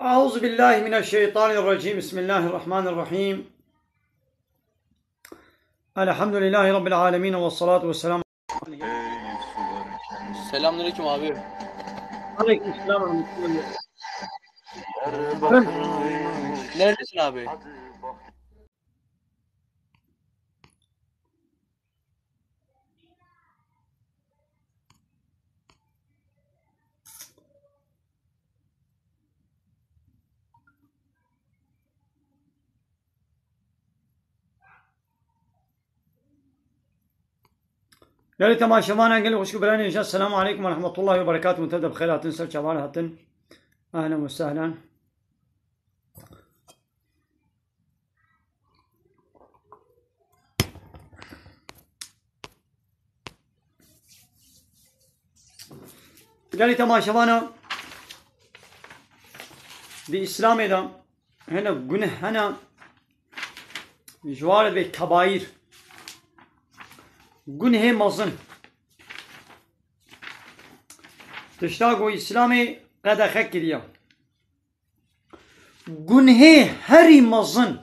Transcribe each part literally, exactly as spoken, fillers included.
أعوذ بالله من الشيطان الرجيم. بسم الله الرحمن الرحيم. الحمد لله رب العالمين والصلاة والسلام. Selamünaleyküm abi. Aleyküm selam ve rahmetullah. Neredesin abi? Gelî temaşevanan, gelî xweşik û birayên hêja, selamu aleykum ve rahmetullahi ve berekatuhu. Te de bi xêr hatin, ser çavan hatin. Ehlen ve sehlen. Gelî temaşevana, di Îslamê de hene guneh hene, ji wan re bê kebaîr. Gunehê mezin. Tişta ku Îslamê qedexe kiriye. Gunehê herî mezin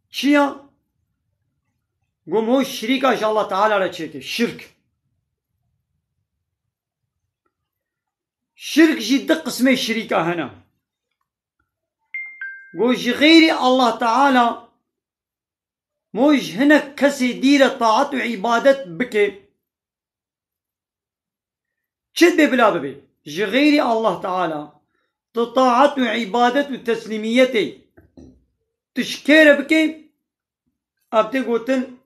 çi ya? Ku mû şirîka ji Allah Teala re çêke. Şirk. Şirk jî du qismê şirîka hene. Ku ji xeyrî Allah Teala mû ji hinek kesê dî re taat û îbadet bike. Çi dibê bila bibê? Ji xeyrî Allah Teala tu taat û îbadet û teslîmiyetê tu ji kê re bikê, ev tê gotin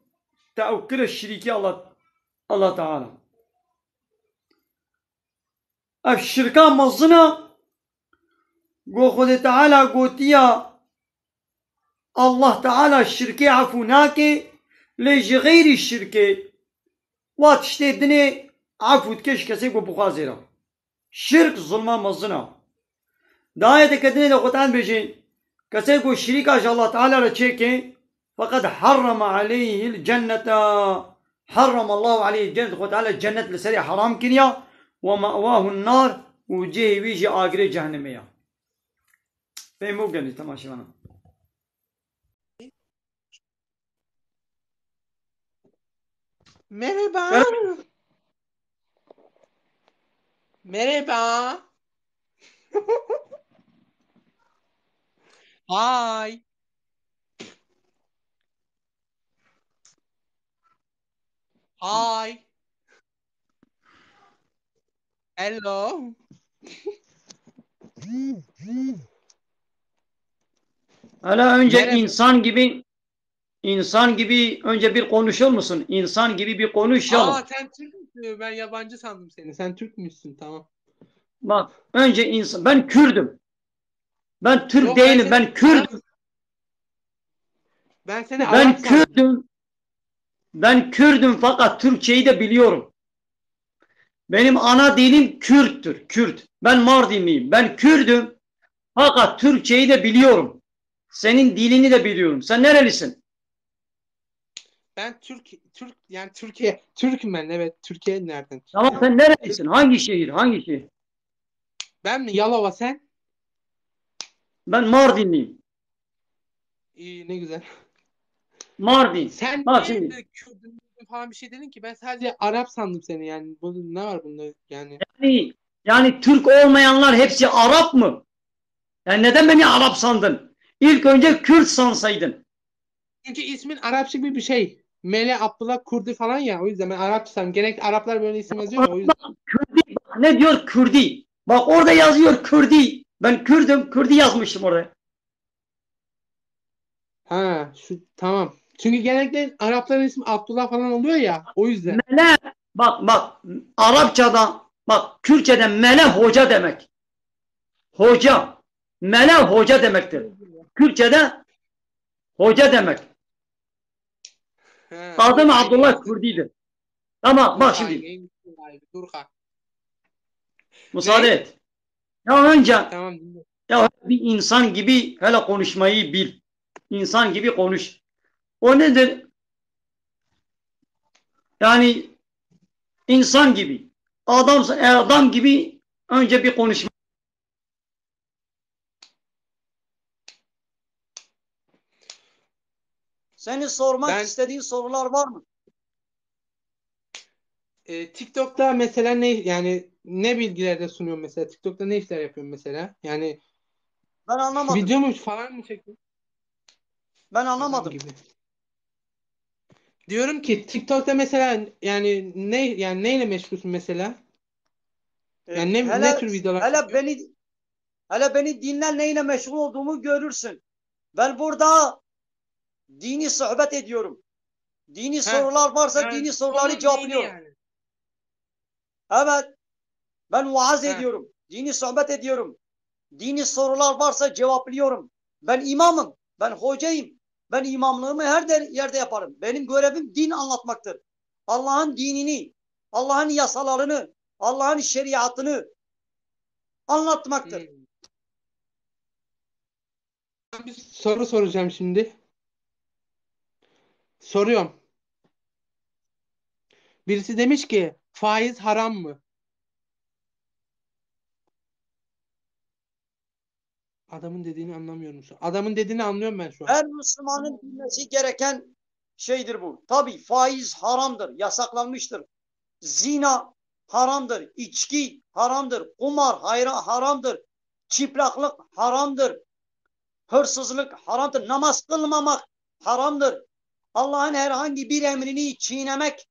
te ew kire şirîkî Allah, Allah Teala. Ev şirka mezin e, ku Xwedê Teala gotiya, Allah Teala şirkê efû nake, lê ji xeyrî şirkê wa tiştê dinê efû dike ji kesê ku bixwazê re. Şirk zulma mezin e. Di ayeteke dinê de Xwedê Teala dibêje, kesê ku şirîka ji Allah Teala re çêke, feqed harrama aleyhil cenneta, harrama Allahu aleyhil cennet, Xwedê Teala cennet li serê heram kiriya, we me'wahun nar, û cihê wî jî agirê cehennemê ya. Fêm bû gelî temaşevana. Merhaba. Merhaba. Hi. Hi. Hello. Hala önce Merhaba. insan gibi, insan gibi önce bir konuşur musun? İnsan gibi bir konuş ya. Aa, sen Türk müsün? Ben yabancı sandım seni. Sen Türk müsün? Tamam. Bak, önce insan, ben Kürdüm. Ben Türk Yok, değilim, ben, ben Kürdüm. Ben seni Ben Kürdüm. Ben Kürdüm fakat Türkçeyi de biliyorum. Benim ana dilim Kürttür, Kürt. Ben Mardinliyim. Ben Kürdüm fakat Türkçeyi de biliyorum. Senin dilini de biliyorum. Sen nerelisin? Ben Türk, Türk yani Türkiye, Türkmen, evet, Türkiye nereden? Tamam, sen nerelisin? Hangi şehir? Hangi şehir? Ben mi? Yalova, sen? Ben Mardinliyim. İyi, ne güzel. Mardin. Sen Bak niye şimdi. de Kürdüm falan bir şey dedin ki? Ben sadece Arap sandım seni yani. Bu ne var bunda yani? Yani, yani Türk olmayanlar hepsi Arap mı? Yani neden beni Arap sandın? İlk önce Kürt sansaydın. Çünkü ismin Arapça gibi bir şey. Mele, Abdullah, Kurdi falan ya. O yüzden ben Arapça sandım. Genellikle Araplar böyle isim yazıyor ya, o yüzden. Kürdi, ne diyor Kürdi? Bak orada yazıyor Kürdi. Ben Kürdüm, Kürdi yazmışım orada. Ha, şu tamam. Çünkü genellikle Arapların ismi Abdullah falan oluyor ya. O yüzden. Mele, bak bak, Arapçada, bak Kürtçede mele hoca demek. Hoca. Mele hoca demektir. Kürtçede hoca demek. Ha, Adım o Abdullah ayrı. Kürdi'dir. Tamam, bak O şimdi. Ayrı, o ayrı. Dur ha. Müsaade Ne? et. Ya önce Tamam, dinle. Ya bir insan gibi hele konuşmayı bil. İnsan gibi konuş. O nedir? Yani insan gibi. Adam, adam gibi önce bir konuşma. Senin sormak Ben istediğin sorular var mı? E, TikTok'ta mesela ne, yani ne bilgilerde sunuyorsun mesela? TikTok'ta ne işler yapıyorsun mesela? Yani Ben anlamadım. Video mu falan mı çekiyorsun? Ben anlamadım. Gibi. Diyorum ki TikTok'ta mesela yani ne, yani neyle meşgulsün mesela? E, yani ne, hele, ne tür videolar hele beni hele beni dinle neyle meşgul olduğumu görürsün. Ben burada dini sohbet ediyorum. Dini Heh. sorular varsa yani, dini soruları cevaplıyorum. Yani. Evet. Ben vaaz Heh. ediyorum. Dini sohbet ediyorum. Dini sorular varsa cevaplıyorum. Ben imamım. Ben hocayım. Ben imamlığımı her yerde yaparım. Benim görevim din anlatmaktır. Allah'ın dinini, Allah'ın yasalarını, Allah'ın şeriatını anlatmaktır. Hmm. Bir soru soracağım şimdi. Soruyorum. Birisi demiş ki faiz haram mı? Adamın dediğini anlamıyorum şu an. Adamın dediğini anlıyorum ben şu an. Her Müslümanın bilmesi gereken şeydir bu. Tabii faiz haramdır, yasaklanmıştır. Zina haramdır, içki haramdır, kumar hayra haramdır, çıplaklık haramdır, hırsızlık haramdır, namaz kılmamak haramdır. Allah'ın herhangi bir emrini çiğnemek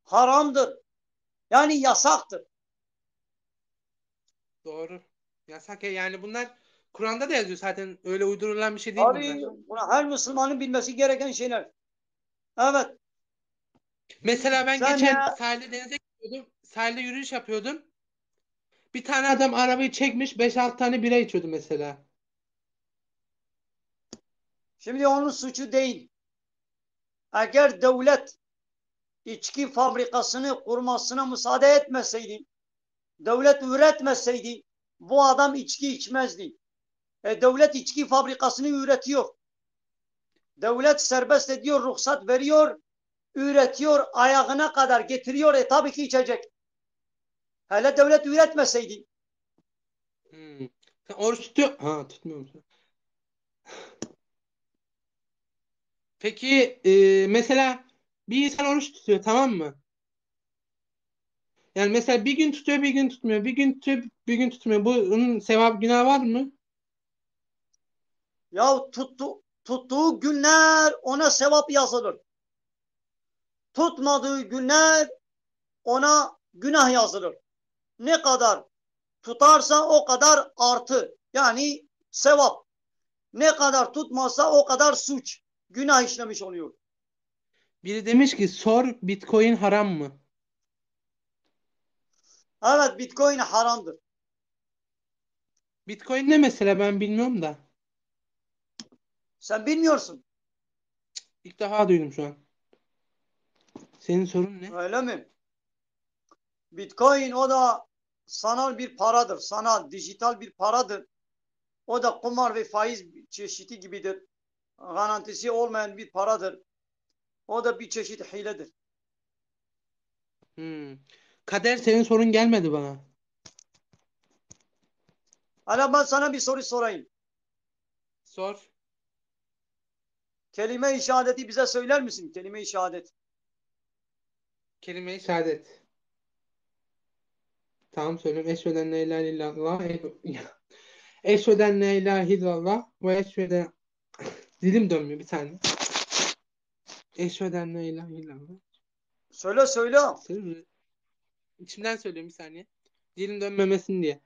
haramdır. Yani yasaktır. Doğru. Yasak ya, yani bunlar Kur'an'da da yazıyor zaten, öyle uydurulan bir şey değil Tabii, bunlar. Buna her Müslümanın bilmesi gereken şeyler. Evet. Mesela ben Sen geçen ya... sahilde denize gidiyordum. Sahilde yürüyüş yapıyordum. Bir tane adam arabayı çekmiş, beş altı tane bira içiyordu mesela. Şimdi onun suçu değil. Eğer devlet içki fabrikasını kurmasına müsaade etmeseydi, devlet üretmeseydi bu adam içki içmezdi. E, devlet içki fabrikasını üretiyor. Devlet serbest ediyor, ruhsat veriyor, üretiyor, ayağına kadar getiriyor. E, tabii ki içecek. Hele devlet üretmeseydi. Hmm. Sen oruç tutuyor. Ha, tutmuyor musun? Peki e, mesela bir insan oruç tutuyor, tamam mı? Yani mesela bir gün tutuyor, bir gün tutmuyor. Bir gün tutuyor, bir gün tutmuyor. Bunun sevap günah var mı? Ya tuttu, tuttuğu günler ona sevap yazılır. Tutmadığı günler ona günah yazılır. Ne kadar tutarsa o kadar artı. Yani sevap. Ne kadar tutmazsa o kadar suç, günah işlemiş oluyor. Biri demiş ki sor, Bitcoin haram mı? Evet, Bitcoin haramdır. Bitcoin ne mesela, ben bilmiyorum da. Sen bilmiyorsun. İlk defa duydum şu an. Senin sorun ne? Öyle mi? Bitcoin o da sanal bir paradır. Sanal, dijital bir paradır. O da kumar ve faiz çeşidi gibidir. Garantisi olmayan bir paradır. O da bir çeşit hiledir. Hmm. Kader, senin sorun gelmedi bana. Hala ben sana bir soru sorayım. Sor. Kelime-i şehadeti bize söyler misin? Kelime-i şehadet. Kelime-i şehadet. Tamam, söylüyorum. Eşhedü en la ilahe illallah. Eşhedü en la ilahe illallah ve eşhedü... Dilim dönmüyor bir saniye. Eşhedü en la ilahe illallah. Söyle, söyle. Sırrı. İçimden söylüyorum bir saniye. Dilim dönmemesin diye.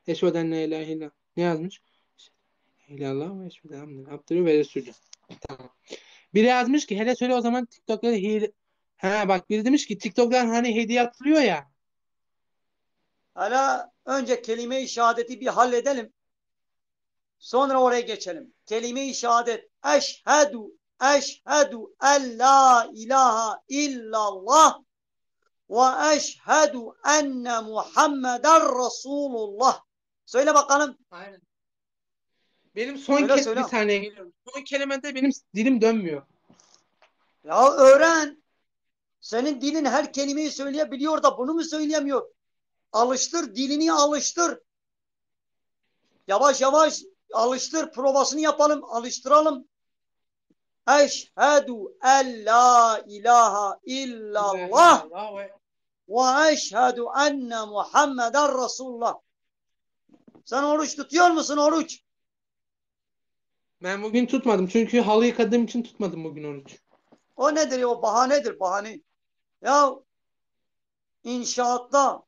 Eşhedü en la ilahe illallah. Ne yazmış? İllallah ve eşhedü enne Abdülü ve Resulü. Tamam. Biri yazmış ki hele söyle o zaman TikTok'ta hile... Ha bak, biri demiş ki TikTok'tan hani hediye atılıyor ya. Hala önce kelime-i şehadeti bir halledelim. Sonra oraya geçelim. Kelime-i şehadet. Eşhedü, eşhedü en la ilahe illallah ve eşhedü enne Muhammeden Resulullah. Söyle bakalım. Aynen. Benim son söyle, ke- söyle. Bir saniye geliyorum. Son kelimede benim dilim dönmüyor. Ya öğren. Senin dilin her kelimeyi söyleyebiliyor da bunu mu söyleyemiyor? Alıştır, dilini alıştır. Yavaş yavaş Alıştır, provasını yapalım, alıştıralım. Eşhedü en la ilahe illallah ve eşhedü enne Muhammeden Resulullah. Sen oruç tutuyor musun, oruç? Ben bugün tutmadım çünkü halı yıkadığım için tutmadım bugün oruç. O nedir ya? O bahanedir, bahane. Ya inşaatta,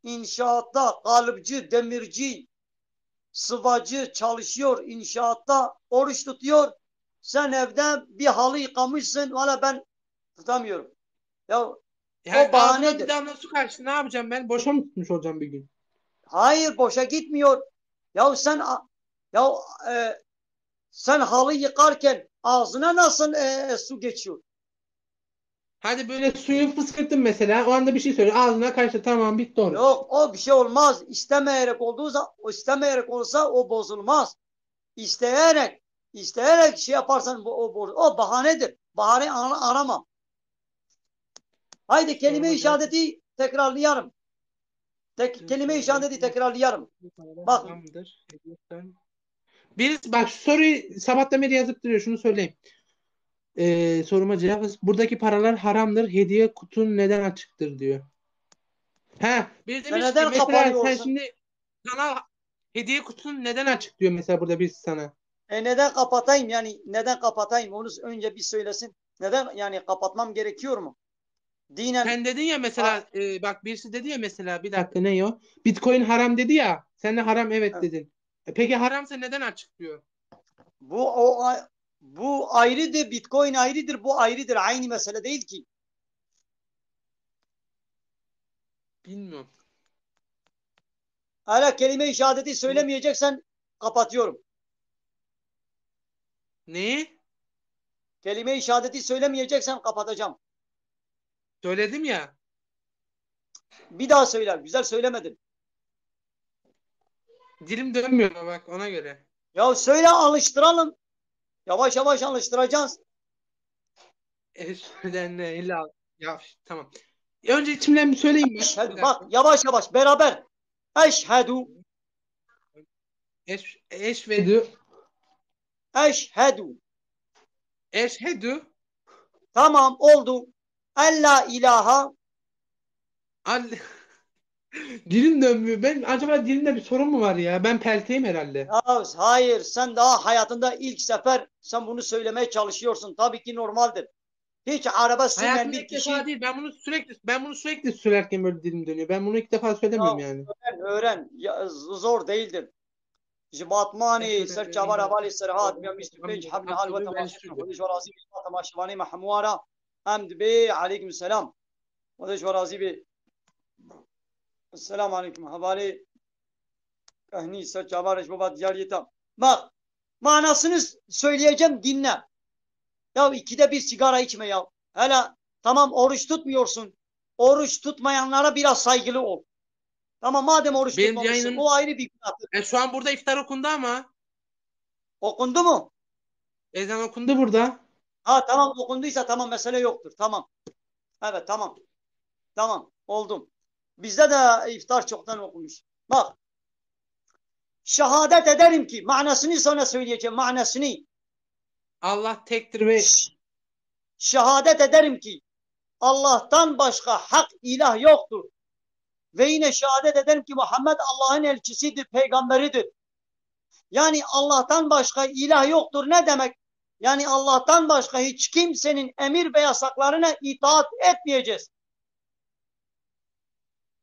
inşaatta kalıpçı, demirci, sıvacı çalışıyor inşaatta, oruç tutuyor. Sen evde bir halı yıkamışsın, valla ben tutamıyorum. Ya Yani o bahanedir. Bir damla su karşı ne yapacağım ben? Boşa mı tutmuş olacağım bir gün? Hayır, boşa gitmiyor. Ya sen ya e, sen halı yıkarken ağzına nasıl e, e, su geçiyor? Hadi böyle suyu fıskırttın mesela. O anda bir şey söyle. Ağzına kaçtı. Tamam, bitti oruç. Yok, o bir şey olmaz. İstemeyerek olduğu zaman, o istemeyerek olsa o bozulmaz. İsteyerek, isteyerek şey yaparsan bu, o, o, o bahanedir. Bahane ara, arama. Haydi kelime-i şehadeti tekrarlayalım. Tek, kelime-i şehadeti tekrarlayalım. Bak. Birisi bak şu soruyu sabahtan beri yazıp duruyor. Şunu söyleyeyim. Ee, soruma cevap. Buradaki paralar haramdır. Hediye kutun neden açıktır diyor. Ha, bir demiş ki mesela sen şimdi sana hediye kutun neden açık diyor mesela burada birisi sana. E neden kapatayım yani, neden kapatayım, onu önce bir söylesin. Neden yani, kapatmam gerekiyor mu? Dinen... Sen dedin ya mesela, e, bak birisi dedi ya mesela, bir dakika, ne o? Bitcoin haram dedi ya. Sen de haram evet dedin. E, peki haramsa neden açık diyor? Bu o bu ayrıdır, Bitcoin ayrıdır, bu ayrıdır. Aynı mesele değil ki. Bilmiyorum. Hala kelime-i şehadeti söylemeyeceksen kapatıyorum. Neyi? Kelime-i şehadeti söylemeyeceksen kapatacağım. Söyledim ya. Bir daha söyle. Güzel söylemedin. Dilim dönmüyor ama bak, ona göre. Ya söyle, alıştıralım. Yavaş yavaş alıştıracağız. Eşheden ne illa ya tamam. Ya önce içimden bir söyleyeyim mi? Eşhedü. Bak yavaş yavaş beraber. Eşhedü. Eş, eşvedü. Eşhedü. Eşhedü. Tamam, oldu. En la ilaha. Al Dilim dönmüyor. Ben acaba dilimde bir sorun mu var ya? Ben pelteyim herhalde. Ya hayır, sen daha hayatında ilk sefer sen bunu söylemeye çalışıyorsun. Tabii ki normaldir. Hiç araba sürmeyen bir kişi. Değil. Ben bunu sürekli ben bunu sürekli söylerken böyle dilim dönüyor. Ben bunu ilk defa söylemiyorum ya, yani. Öğren, öğren. Ya, zor değildir. Ji Batmanê ser çavar hevalê Serhat, ya bîst û pênc heb nihal we temaşe kirin. Xwedê ji we razî be, temaşevanê me hemû ara. Em dibê, aleykum selam. Xwedê ji we razî be. Esselamu aleykum. Hevalê Ehnî ser çavar ji baba diyar yeta. Bak, manasını söyleyeceğim, dinle. Ya ikide bir sigara içme ya. Hele tamam, oruç tutmuyorsun. Oruç tutmayanlara biraz saygılı ol. Tamam, madem oruç Benim tutmamışsın, yayınım- o ayrı bir günahtır. E, şu an burada iftar okundu ama. Okundu mu? Ezan okundu burada. Ha tamam, okunduysa tamam, mesele yoktur. Tamam. Evet, tamam. Tamam, oldum. Bizde de iftar çoktan okunmuş. Bak. Şehadet ederim ki, manasını sana söyleyeceğim, manasını. Allah tektir ve Şehadet ederim ki Allah'tan başka hak ilah yoktur. Ve yine şehadet ederim ki Muhammed Allah'ın elçisidir, peygamberidir. Yani Allah'tan başka ilah yoktur ne demek? Yani Allah'tan başka hiç kimsenin emir ve yasaklarına itaat etmeyeceğiz.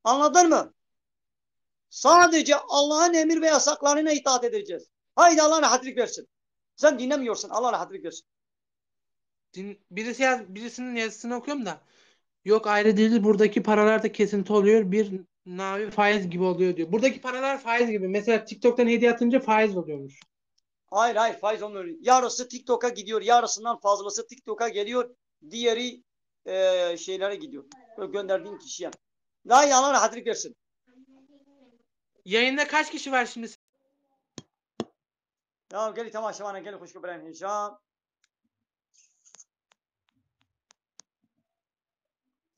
Anladın mı? Sadece Allah'ın emir ve yasaklarına itaat edeceğiz. Haydi, Allah rahatlık versin. Sen dinlemiyorsun. Allah rahatlık versin. Din, birisi yaz, birisinin yazısını okuyorum da. Yok, ayrı değil. Buradaki paralar da kesinti oluyor. Bir nevi faiz gibi oluyor diyor. Buradaki paralar faiz gibi. Mesela TikTok'tan hediye atınca faiz oluyormuş. Hayır, hayır, faiz olmuyor. Yarısı TikTok'a gidiyor, yarısından fazlası TikTok'a geliyor, diğeri e, şeylere gidiyor. Böyle gönderdiğin kişiye. Daha iyi, Allah rahatlık versin. Yayında kaç kişi var şimdi? Ya gelî temaşevana, gelî xwişk birayên hêja.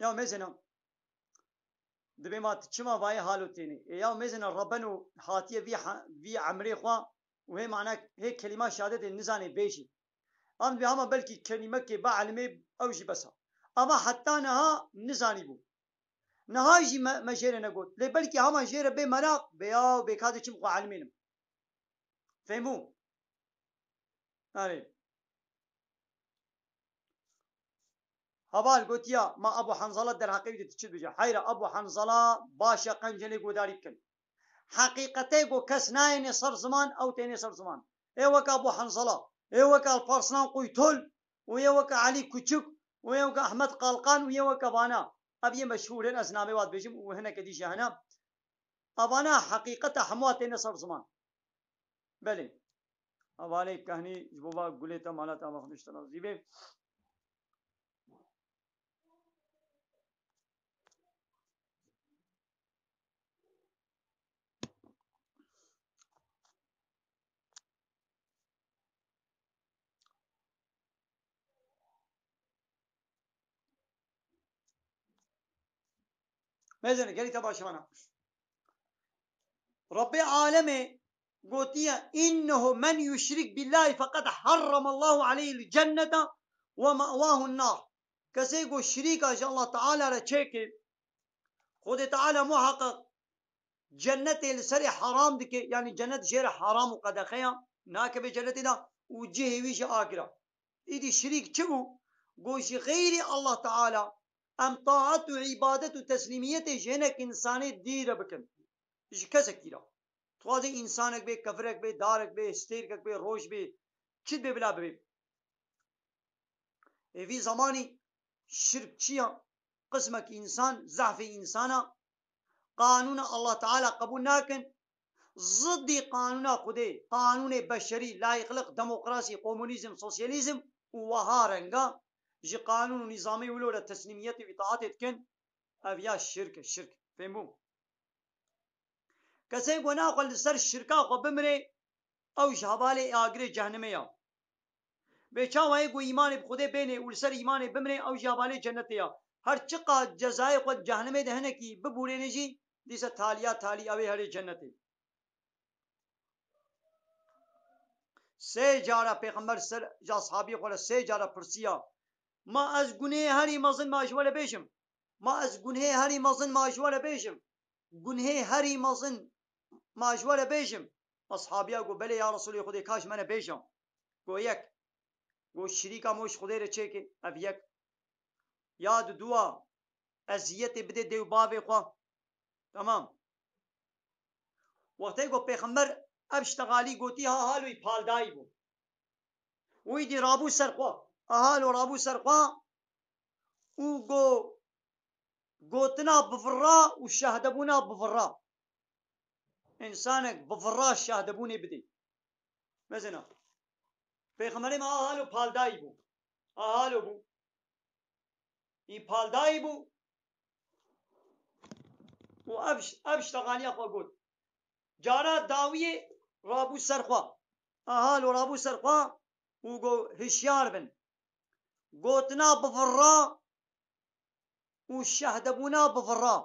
Ya mêzêna. Dibê ma tu çima vayê halo tênê? E, ya mêzêna, Rebeno hatiye vî ha-, vî emrê xwe û hê mana, hê kelîma şehadetê nizanê bêjî. Em dibê hema belkî kelîmekê ba elimê ew jî bes e. Ama heta niha nizanîbû. Niha jî me, me jê re negot. Lê belkî hema jê re bê meraq, bê ya, bê ka diçim xwe elimênim. Fehmû? Erê. Heval gotiya, ma Ebu Hanzala derheqê wî de tu çi dibêje? Heyra Ebu Hanzala baş e, qencelê godarî bikin. Heqîqetê ku kes nayêne ser ziman, ew têne ser ziman. Ê weke Ebu Hanzala, ê weke Alparslan Quytol, û yê weke Elî Kuçuk, û yê weke Ehmed Qalqan, û yê weke vana. Ev yê meşhûr in, ez namê wan dibêjim û hineke dî jî hene. Evana heqîqeta hemû têne ser ziman. Belê. Hevalê kehnî ji bo va gulê te, mala te, Allah Xwedê ji te razî be. Mezene, gelî te baş vana. Rabbê alemê gotiye, "Innehu men yuşrik billahi fekad harramallahu aleyhil cennete ve me'wahun nar." Kesê ku şirîka ji Allah Teala re çêke, Xwedê Teala muheqeq cennetê li serê heram dike, yanî cennet jê re heram û qedexe ya, nakeve cennetê de û cihê wî jî agira. Îdî şirîk çi bû? Got, ji xeyrî Allah Teala em taet û îbadet û teslîmiyetê ji hinek însanê dî re bikin. Ji kesekî re. Dixwaze însanek bê, kevirek bê, darek bê, stêrkek bê, roj bê, çi bê bila bibê. Ê vî zemanî şirk çi ya? Qismek însan, zehfê însan a, qanûna Allah Teala qebûl nakin, ziddî qanûna Xwedê, qanûnê beşerî, layîqlik, demokrasî, komunîzm, sosyalîzm û wiha renga ji qanûn û nîzamê wilo re teslîmiyetê û îtaatê dikin, ev ya şirk e, şirk. Fêm bû? Kesê ku naxwe li ser şirka xwe bimire, ew ji hevalê agirê cehnimê ya. Bê çawa yê ku îmanê bi Xwedê bênê û li ser îmanê bimire, ew ji hevalê cennetê ya. Her çiqas cezayê xwe di cehnimê de hinekî bibûrêne jî, dîsa taliya talî ew ê herê cennetê. Sê cara Pêxember ser, ji ashabiyê xwe re sê cara pirsiya, "Ma ez gunehê herî mezin ma ji we re bêjim? Ma ez gunehê herî mezin ma ji we re bêjim? Gunehê herî mezin ma ji we re bêjim?" Ashabiya got, "Belê ya Resûlê Xwedê, ka ji me re bêje." Got, "Yek." Got, "Şirîka me ji Xwedê re çêke." Ev yek. Ya dudua, eziyetê bidê dê û bavê xwe. Tamam. Wextê ku Pêxember ev ştexalî gotî, ha halo wî paldayî bû. Wî dî rabû ser xwe. Ha halo rabû ser xwe û go-, gotina bivira û şehdebûna bivira. Însanek bivira şehdebûnê bidê. Mesela, Pêxemberê me ha halo paldayî bû. Ha halo bû. Î paldayî bû û ev, ev ştexaliya xwe got. Cara dawiyê rabû ser xwe. Aha lo rabû ser xwe û got, hişyar bin. Gotina bivira û şehdebûna bivira.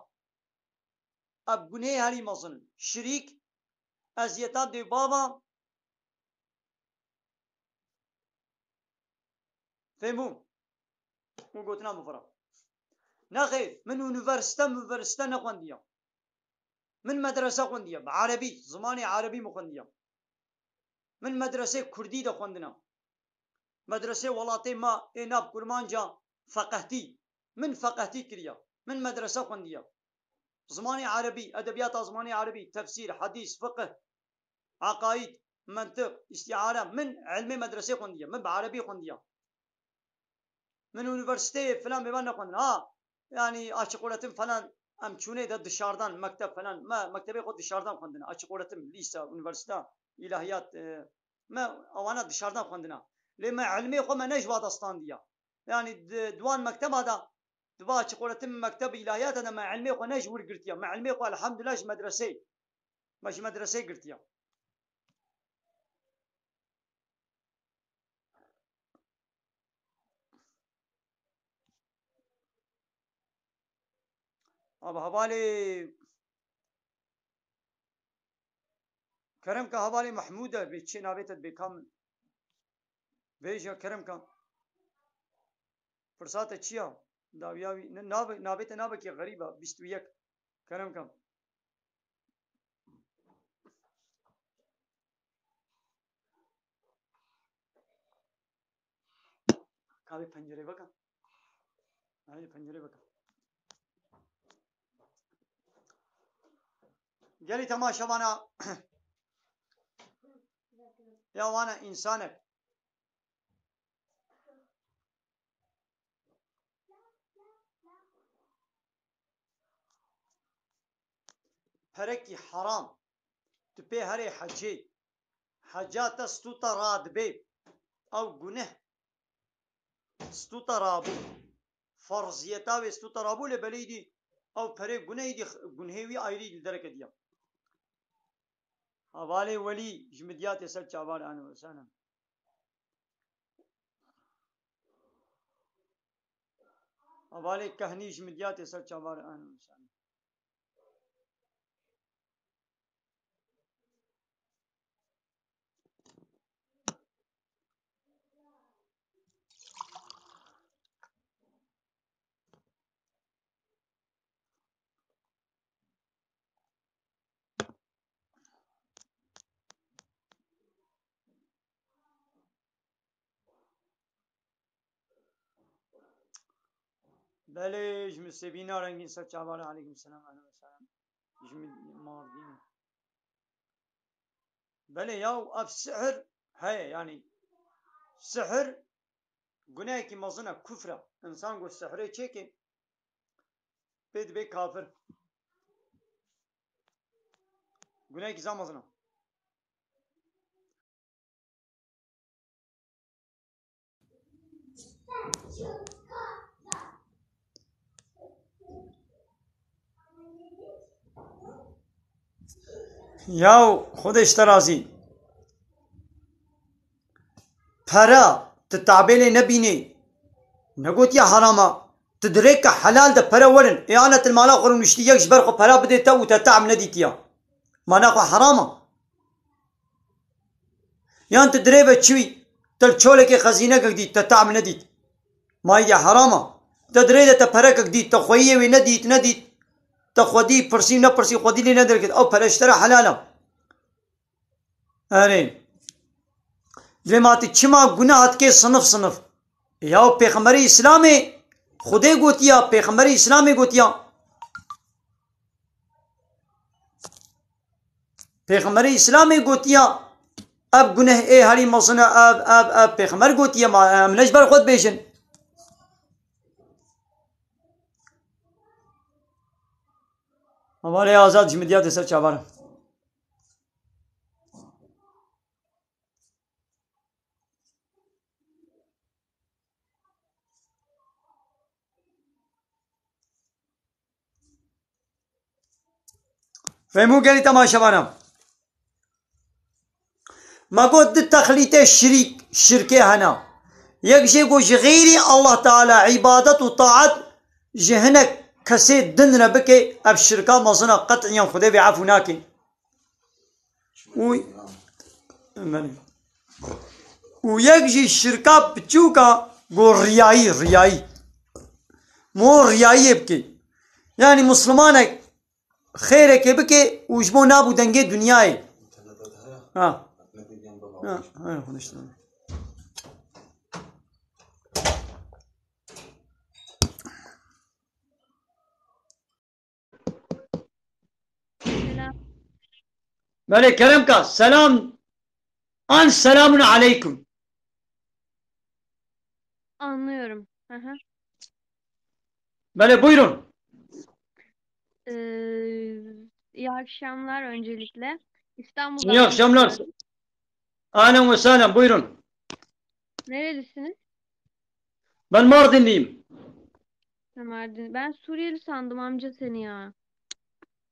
Ev gunehê herî mezin in. Şirîk, eziyeta dê bava, Fehmû? Û gotina min xwe re. Nexêr, min unîversîte, unîversîte nexwendiye. Min medrese xwendiye, bi erebî, zimanê erebî min xwendiye. Min medresê kurdî de xwendina. Medresê welatê me ê nav kurmanca feqehtî. Min feqehtî kiriye. Min medrese xwendiye. Zimanê erebî, edebiyata zimanê erebî, tefsîr, hedîs, fiqh, eqaîd, mentiq, îstîare. Min ilmê medresê xwendiye. Min bi erebî xwendiye. Min unîversîteyê filan bêvan nexwendin. Ha, yanî açık öğretim falan em çûnê de dışarıdan, mekteb falan. Me mektebê xwe dışarıdan xwendine. Açık öğretim, lîse, unîversîte, îlahiyat, e, me ewana dışarıdan xwendine. Lê me ilmê xwe me ne ji wa de standiya. Yanî di, di wan mekteba de, di va açık öğretim mekteb îlahiyata de me ilmê xwe ne ji wir girtiye. Me ilmê xwe elhamdulillah ji medresê, me ji medresê girtiye. Abi hevalê. Kerem ke hevalê Mehmûd e, bê çi navê te bê kam? Vêja kerem ke. Pirsa te çi ya? Dawiya wî, ne, navê, navê te navekî xerîb e, bîst û yek. Kerem ke. Ka vê pencerê veke. Haydi pencerê veke. Gelî temaşevana ya wana însanek. Perekî heram. Tu pê herê hecê. Heca te stûta radibê. Ew guneh. Stûta rabû. Ferziyeta wê stûta rabû lê belê dî. Ew perê gunehî dî, gunhê wî ayrî li dereke diya. Hevalê Welî ji Midyatê ser çavar ane wesane. Hevalê Kehnî ji Midyatê ser çavar ane wesane. Belê, ji Musevîna rengîn ser çavar e. Aleykum selam, aleykum selam. Ji min Mardîn. Belê ya, ev sihir heye, yanî sihir gunehekî mezin e, kufr e. Însan ku sihirê çêke, pê dibe kafir. Gunehekî zaf mezin e. Yaw, Xwedê ji te razî. Pere, tu tabê lê nebînî. Negotiye herama. Tu dirêke helal de pere werin. Îanetil mala xwe rûniştî, yek ji ber xwe pere bidê te û te tehm nedîtiya. Mana xwe herama. Yan tu dirê ve çûyî, te li çolekê xezînekek dît, te tehm nedît. Mayî de herama. Te dirê de te perekek dît, te xweyiyê wê nedît, nedît. Te xwedî pirsî, nepirsî, xwedî lê nederket. Ew pere ji te re helal e. Erê. Lê ma tu çima guneh dikê sinif sinif? Ya Pêxemberê Îslamê Xwedê gotiya, Pêxemberê Îslamê gotiya. Pêxemberê Îslamê gotiya, ev guneh ê herî mezin e, ev, ev, ev. Pêxember gotiye, ma em ne ji ber xwe dibêjin. Hevalê Azad ji Midyatê ser çavar e. Fehmû gelî temaşevana. Me got di texlîtê şirîk, şirkê hene. Yek jê got ji xeyrî Allah Teala îbadet û taet ji hinek kesê din re bike, ev şirka mezin e, qet'iyan Xwedê vê efû nake. Û, û yek jî şirka biçûk e, go riyayî, riyayî. Mo riyayiyê bike. Yanî Muslimanek xêrekê bike û ji bo nab û dengê dinyayê. Ha. Ha, ha, konuştum. Selam. Belê, Kerem ka, selam. An selamun aleyküm. Anlıyorum. Hı hı. Belê, buyurun. Ee, iyi akşamlar öncelikle. İstanbul'dan İyi akşamlar. Arıyorum. Ahlen ve sahlen, buyurun. Nerelisiniz? Ben Mardinliyim. Ha, Mardin. Ben Suriyeli sandım amca seni ya.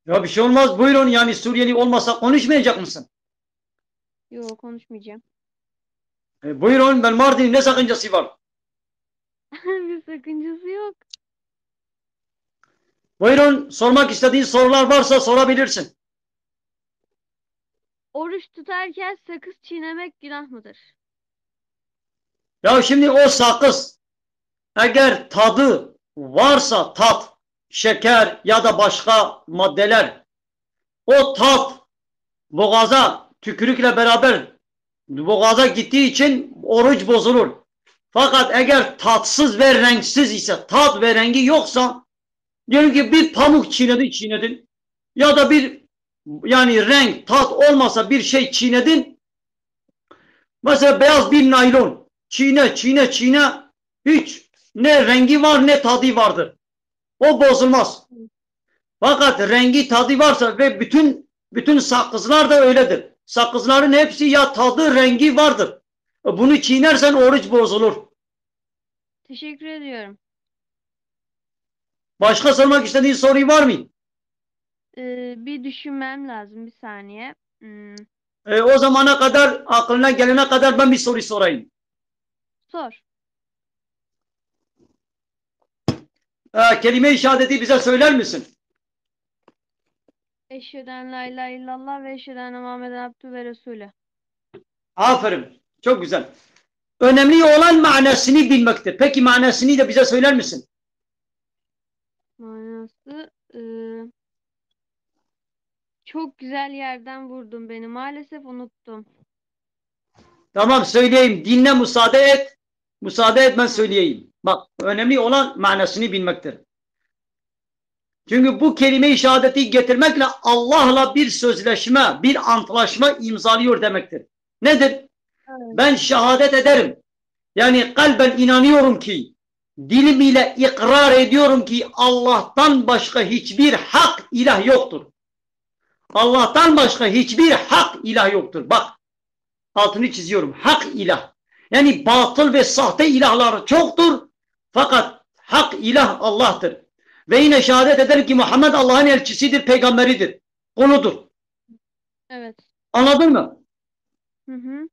Ya bir şey olmaz, buyurun. Yani Suriyeli olmasa konuşmayacak mısın? Yok, konuşmayacağım. E, buyurun, ben Mardinliyim. Ne sakıncası var? Bir sakıncası yok. Buyurun, sormak istediğin sorular varsa sorabilirsin. Oruç tutarken sakız çiğnemek günah mıdır? Ya şimdi o sakız eğer tadı varsa, tat, şeker ya da başka maddeler, o tat boğaza tükürükle beraber boğaza gittiği için oruç bozulur. Fakat eğer tatsız ve renksiz ise, tat ve rengi yoksa, diyelim ki bir pamuk çiğnedin, çiğnedin ya da bir, yani renk, tat olmasa bir şey çiğnedin. Mesela beyaz bir naylon. Çiğne, çiğne, çiğne. Hiç ne rengi var ne tadı vardır. O bozulmaz. Fakat rengi, tadı varsa ve bütün bütün sakızlar da öyledir. Sakızların hepsi ya tadı, rengi vardır. E, bunu çiğnersen oruç bozulur. Teşekkür ediyorum. Başka sormak istediğin soru var mı? Ee, bir düşünmem lazım, bir saniye. Hmm. E, o zamana kadar, aklına gelene kadar ben bir soru sorayım. Sor. E, kelime-i şehadeti bize söyler misin? Eşhedü en la ilahe illallah ve eşhedü enne Muhammeden abdühü ve resulü. Aferin. Çok güzel. Önemli olan manasını bilmektir. Peki manasını da bize söyler misin? Manası, e, çok güzel yerden vurdun beni. Maalesef unuttum. Tamam, söyleyeyim. Dinle, müsaade et. Müsaade et, ben söyleyeyim. Bak, önemli olan manasını bilmektir. Çünkü bu kelime-i şehadeti getirmekle Allah'la bir sözleşme, bir antlaşma imzalıyor demektir. Nedir? Evet. Ben şehadet ederim. Yani kalben inanıyorum ki, dilim ile ikrar ediyorum ki Allah'tan başka hiçbir hak ilah yoktur. Allah'tan başka hiçbir hak ilah yoktur. Bak, altını çiziyorum. Hak ilah. Yani batıl ve sahte ilahlar çoktur. Fakat hak ilah Allah'tır. Ve yine şehadet ederim ki Muhammed Allah'ın elçisidir, peygamberidir. Kuludur. Evet. Anladın mı? Hı hı.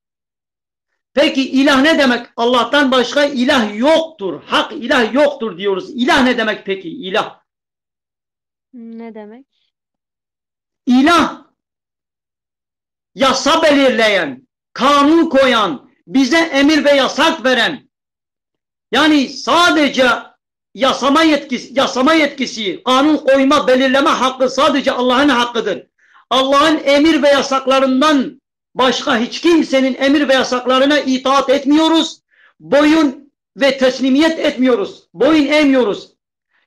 Peki ilah ne demek? Allah'tan başka ilah yoktur. Hak ilah yoktur diyoruz. İlah ne demek peki? İlah. Ne demek? İlah, yasa belirleyen, kanun koyan, bize emir ve yasak veren, yani sadece yasama yetkisi, yasama yetkisi, kanun koyma, belirleme hakkı sadece Allah'ın hakkıdır. Allah'ın emir ve yasaklarından başka hiç kimsenin emir ve yasaklarına itaat etmiyoruz. Boyun ve teslimiyet etmiyoruz. Boyun eğmiyoruz.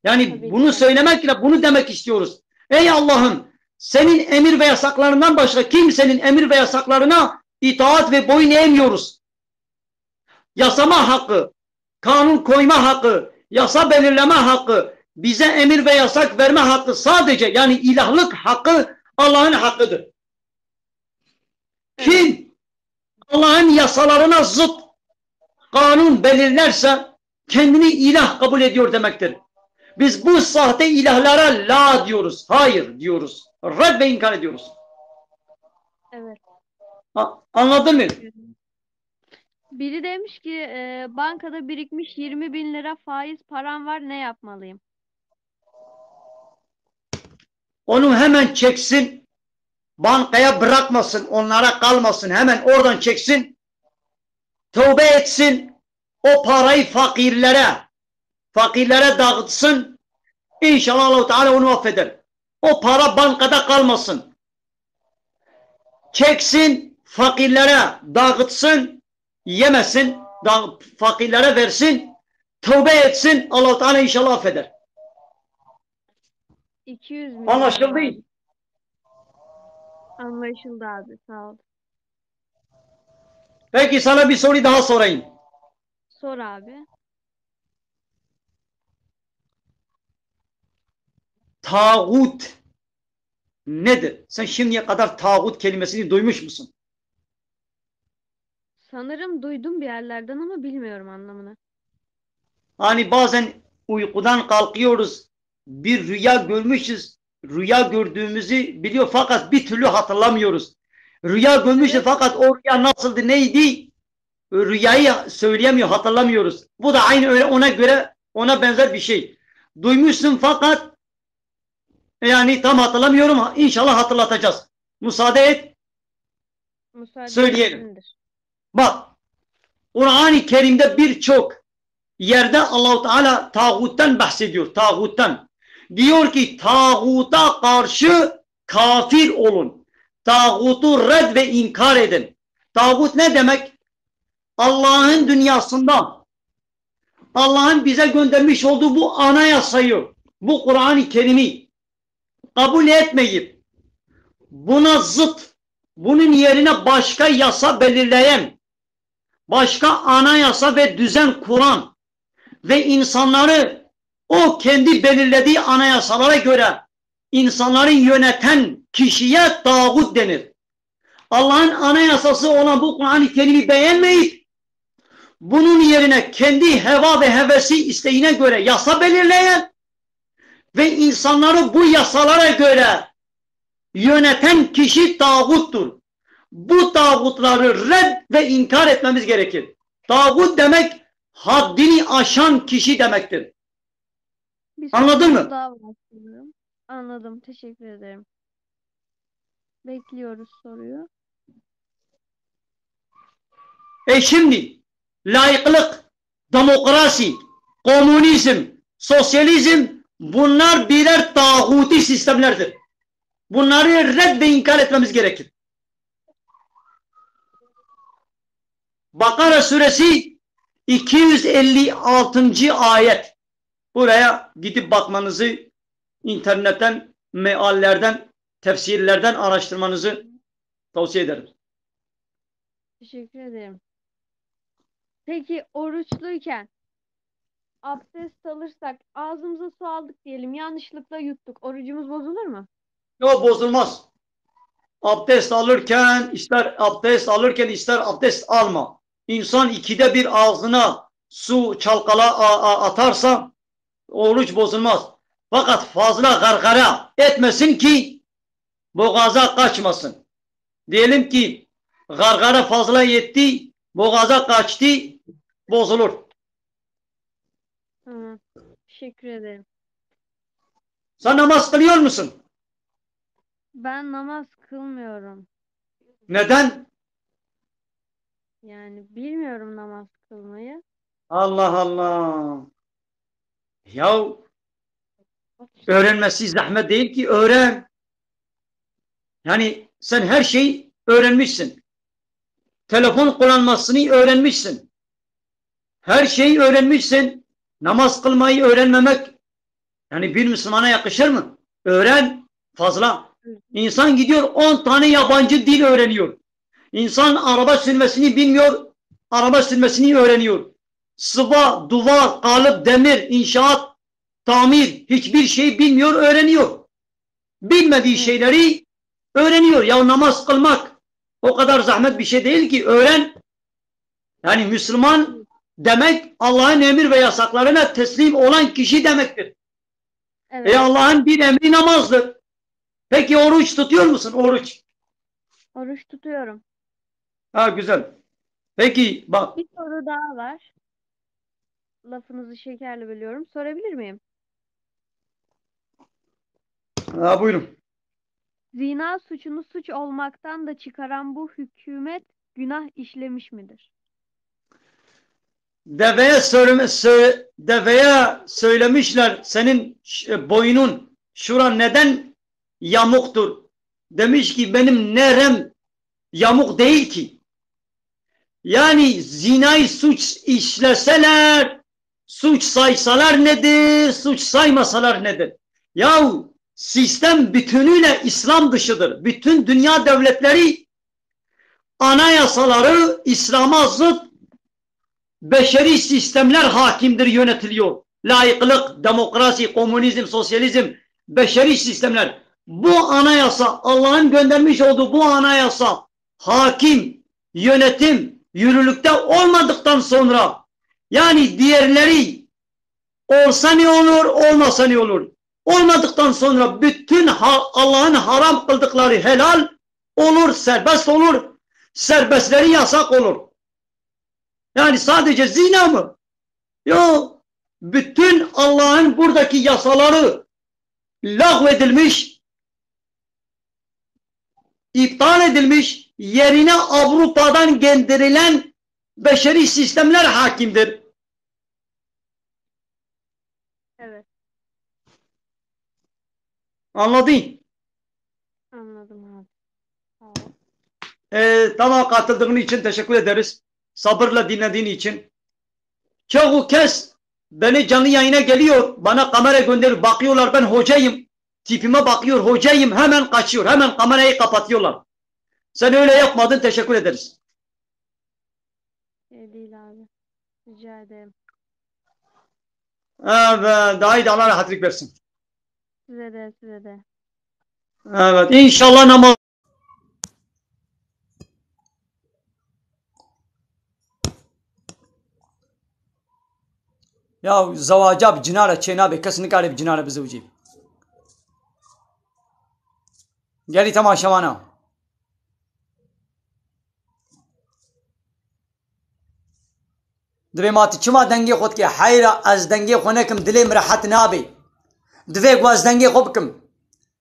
Yani bunu söylemekle bunu demek istiyoruz. Ey Allah'ım, senin emir ve yasaklarından başka kimsenin emir ve yasaklarına itaat ve boyun eğmiyoruz. Yasama hakkı, kanun koyma hakkı, yasa belirleme hakkı, bize emir ve yasak verme hakkı sadece, yani ilahlık hakkı Allah'ın hakkıdır. Kim Allah'ın yasalarına zıt kanun belirlerse kendini ilah kabul ediyor demektir. Biz bu sahte ilahlara la diyoruz, hayır diyoruz, red ve inkar ediyoruz. Evet. A-, anladın mı? Biri demiş ki, e, bankada birikmiş yirmi bin lira faiz param var, ne yapmalıyım? Onu hemen çeksin, bankaya bırakmasın, onlara kalmasın, hemen oradan çeksin, tövbe etsin, o parayı fakirlere, fakirlere dağıtsın, inşallah Allahu Teala onu affeder. O para bankada kalmasın. Çeksin, fakirlere dağıtsın, yemesin, da-, fakirlere versin, tövbe etsin, Allahu Teala inşallah affeder. iki yüz milyon. Anlaşıldı. Anlaşıldı abi, sağ ol. Peki sana bir soru daha sorayım. Sor abi. Tağut nedir? Sen şimdiye kadar tağut kelimesini duymuş musun? Sanırım duydum bir yerlerden ama bilmiyorum anlamını. Hani bazen uykudan kalkıyoruz, bir rüya görmüşüz, rüya gördüğümüzü biliyor fakat bir türlü hatırlamıyoruz. Rüya görmüşüz fakat o rüya nasıldı, neydi? Rüyayı söyleyemiyor, hatırlamıyoruz. Bu da aynı öyle ona göre, ona benzer bir şey. Duymuşsun fakat yani tam hatırlamıyorum. İnşallah hatırlatacağız. Müsaade et. Müsaade söyleyelim. Sizindir. Bak, Kur'an-ı Kerim'de birçok yerde Allahu Teala tağuttan bahsediyor, tağuttan. Diyor ki, "Tağuta karşı kafir olun. Tağutu red ve inkar edin." Tağut ne demek? Allah'ın dünyasında, Allah'ın bize göndermiş olduğu bu anayasayı, bu Kur'an-ı Kerim'i kabul etmeyip, buna zıt, bunun yerine başka yasa belirleyen, başka anayasa ve düzen kuran ve insanları o kendi belirlediği anayasalara göre insanların yöneten kişiye tağut denir. Allah'ın anayasası olan bu Kur'an-ı Kerim'i beğenmeyip, bunun yerine kendi heva ve hevesi, isteğine göre yasa belirleyen ve insanları bu yasalara göre yöneten kişi tağuttur. Bu tağutları red ve inkar etmemiz gerekir. Tağut demek haddini aşan kişi demektir. Bir Anladın sorumuz mı? Daha var sanırım. Anladım. Teşekkür ederim. Bekliyoruz soruyu. E şimdi, layıklık, demokrasi, komünizm, sosyalizm, bunlar birer tağuti sistemlerdir. Bunları red ve inkar etmemiz gerekir. Bakara suresi iki yüz elli altıncı ayet. Buraya gidip bakmanızı, internetten, meallerden, tefsirlerden araştırmanızı tavsiye ederim. Teşekkür ederim. Peki oruçluyken abdest alırsak, ağzımıza su aldık diyelim, yanlışlıkla yuttuk. Orucumuz bozulur mu? Yok, bozulmaz. Abdest alırken ister abdest alırken ister abdest alma, İnsan ikide bir ağzına su çalkala a- a- atarsa oruç bozulmaz. Fakat fazla gargara etmesin ki boğaza kaçmasın. Diyelim ki gargara fazla yetti, boğaza kaçtı, bozulur. Tamam. Teşekkür ederim. Sen namaz kılıyor musun? Ben namaz kılmıyorum. Neden? Yani bilmiyorum namaz kılmayı. Allah Allah. Ya öğrenmesi zahmet değil ki, öğren. Yani sen her şeyi öğrenmişsin. Telefon kullanmasını öğrenmişsin. Her şeyi öğrenmişsin. Namaz kılmayı öğrenmemek, yani bir Müslümana yakışır mı? Öğren fazla. İnsan gidiyor on tane yabancı dil öğreniyor. İnsan araba sürmesini bilmiyor, araba sürmesini öğreniyor. Sıva, duvar, kalıp, demir, inşaat, tamir, hiçbir şey bilmiyor, öğreniyor. Bilmediği şeyleri öğreniyor. Ya namaz kılmak o kadar zahmet bir şey değil ki, öğren. Yani Müslüman demek Allah'ın emir ve yasaklarına teslim olan kişi demektir. Evet. E, Allah'ın bir emri namazdır. Peki oruç tutuyor musun? Oruç. Oruç tutuyorum. Ha, güzel. Peki bak. Bir soru daha var. Lafınızı şekerle bölüyorum. Sorabilir miyim? Ha, buyurun. Zina suçunu suç olmaktan da çıkaran bu hükümet günah işlemiş midir? Deveye söyleme, sö- deveye söylemişler, "Senin ş- boynun, şuran neden yamuktur?" Demiş ki, "Benim nerem yamuk değil ki." Yani zinayı suç işleseler, suç saysalar nedir, suç saymasalar nedir? Yahu sistem bütünüyle İslam dışıdır. Bütün dünya devletleri anayasaları İslam'a zıt beşeri sistemler hakimdir, yönetiliyor. Laiklik, demokrasi, komünizm, sosyalizm, beşeri sistemler. Bu anayasa, Allah'ın göndermiş olduğu bu anayasa hakim, yönetim yürürlükte olmadıktan sonra, yani diğerleri olsa ne olur, olmasa ne olur? Olmadıktan sonra bütün ha- Allah'ın haram kıldıkları helal olur, serbest olur, serbestleri yasak olur. Yani sadece zina mı? Yok. Bütün Allah'ın buradaki yasaları lağvedilmiş, iptal edilmiş, yerine Avrupa'dan geldirilen beşeri sistemler hakimdir. Evet. Anladın? Anladım abi. Sağ ol. Ee, tamam, katıldığın için teşekkür ederiz. Sabırla dinlediğin için. Çoğu kez beni canlı yayına geliyor, bana kamera gönderiyor, bakıyorlar ben hocayım, tipime bakıyor, hocayım, hemen kaçıyor, hemen kamerayı kapatıyorlar. Sen öyle yapmadın, teşekkür ederiz. Şey değil abi. Rica ederim. Evet, daha iyi de Allah rahatlık versin. Size de, size de. Evet, inşallah namaz. Ya zewaca bi cina re çê nabe, kes nikare bi cina re bizewicî. Gelî temaşevana. Divê ma tu çima dengê xwe dikê? Heyra ez dengê xwe nekim, dilê min rehet nabe. Divê ku ez dengê xwe bikim.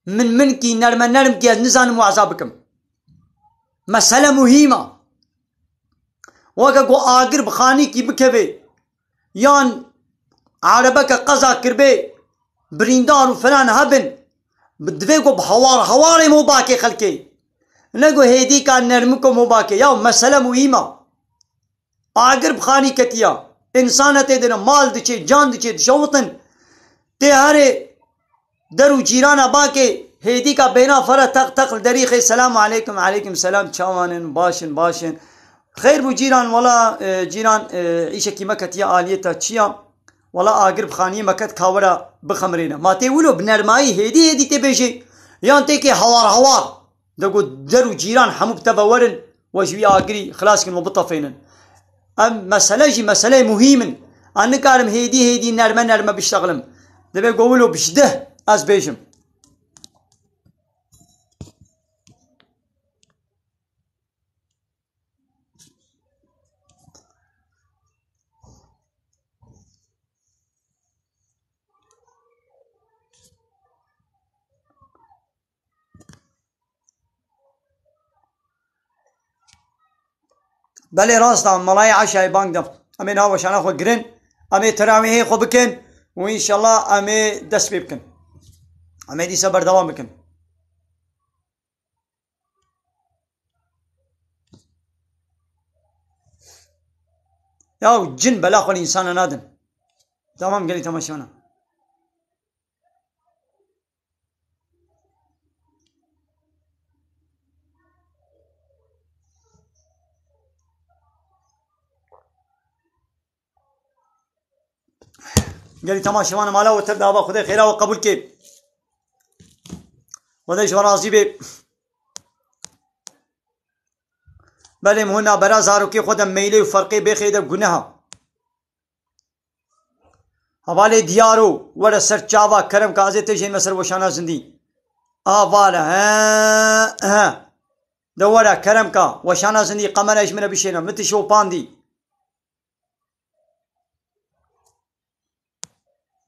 Min min kî, nerme nerm kî, ez nizanim waza bikim. Mesele muhîm e. Weke ku agir bi xanîkî bikeve, yan erebeke qeza kirbe, birîndar û filan hebin, bi divê ku bi hawar hawarê mobakê xelkê. Ne ku hêdîka nermiko mobakê. Ya mesele muhîm e. Agir bi xanî ketiya. Însan e tê dine, mal diçê, can diçê, dişewitin. Tê herê der û cîrana bakê, hêdîka bêna fere teq teq li derî xê, "Selamu aleykum." "Aleykum selam, çawan in? Baş in, baş in." "Xeyr bû cîran, wela, e, cîran, e, îşekî me ketiye aliyê te, çi ya? Wela agir bi xaniyê me ket, ka were bixemirêne." Ma tê wilo bi nermayî hêdî hêdî tê bêjê, yan tê kê hawar hawar? De got, der û cîran hemû bi te ve werin, we ji wî agirî xilas kin, we bitefênin. Em mesele jî meseleyê muhîm in. Ez nikarim hêdî hêdî nerme nerme biştexlim. Divê ku wilo bi ji deh ez bêjim. Belê, rast e, melayê eşayê bang da. Em ê niha weşana xwe girin. Em ê terawîhê xwe bikin û înşallah em ê dest pê bikin. Em ê dîsa berdewam bikin. Ya cin bela xwe li însana nadin. Tamam, gelî temaşevana. Gelî temaşevana mala we tev de, ava Xwedê xêra we qebûl kê. Xwedê ji we razî bê. Belê, min hûn nabera zarokê xwe de meylê û ferqê bêxê de guneha. Hevalê Diyaro, were ser çava, kerem ke, ez ê te jênime ser weşana zindî. Heval e, he, he. De were, kerem ke, weşana zindî, qemera ji min re bişêne, min tu şopandî.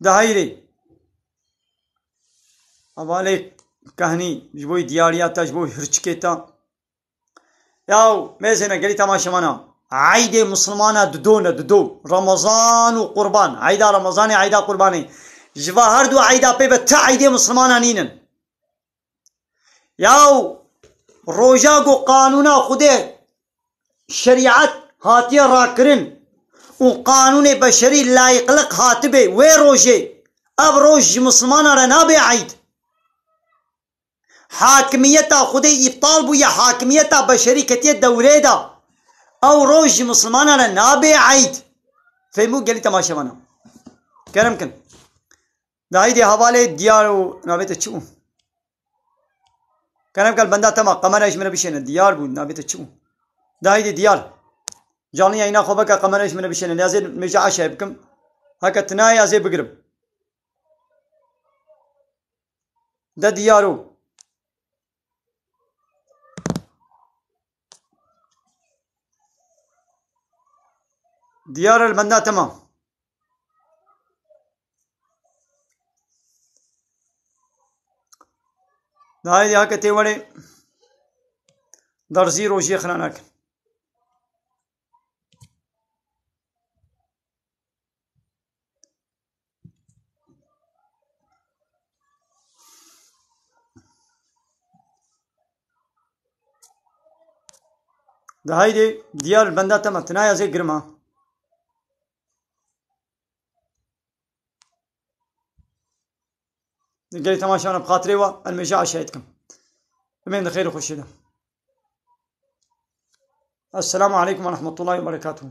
De heyrê. Hevalê Kehnî, ji bo diyariya te, ji bo hirçikê te. Yaw, mêzêne gelî temaşevana. Eydê Musulmana dido ne, dido. Ramazan û Qurban. Eyda Ramazanê, eyda Qurbanê. Ji va her du eyda pê ve ti eydê Musulmana nînin. Yaw, roja ku qanûna Xwedê, şerîet hatiye rakirin û qanûnê beşerî layîqlik hatibe wê rojê, ev roj ji Musulmana re nabe eyd. Hakimiyeta Xwedê îptal bûye, hakimiyeta beşerî ketiye dewrê de. Ew roj ji Musulmana re nabe eyd. Fêhm bû gelî temaşevana? Kerem kin. De heydê hevalê Diyar û navê te çi bû? Kerem kel benda tema, qemera ji min re bişêne. Diyar bû, navê te çi bû? De heydê Diyar. Canlı yayına xwe beke, qemera ji min re bişêne. Ez ê mêja eşayê bikim. Heke tu nayê, ez ê bigirim. De Diyaro. Diyar el benda, temam. Haydi hake tê were. Derzî rojiyê xira nakin. De haydê, diyar benda tema, tinaya zê girma. Gelî temaşana bi xatirê we, em mêje aşayê dikim. Imên di xêr û xweşiyê de. Esselamu aleykum ve rahmetullahi ve berekatuhu.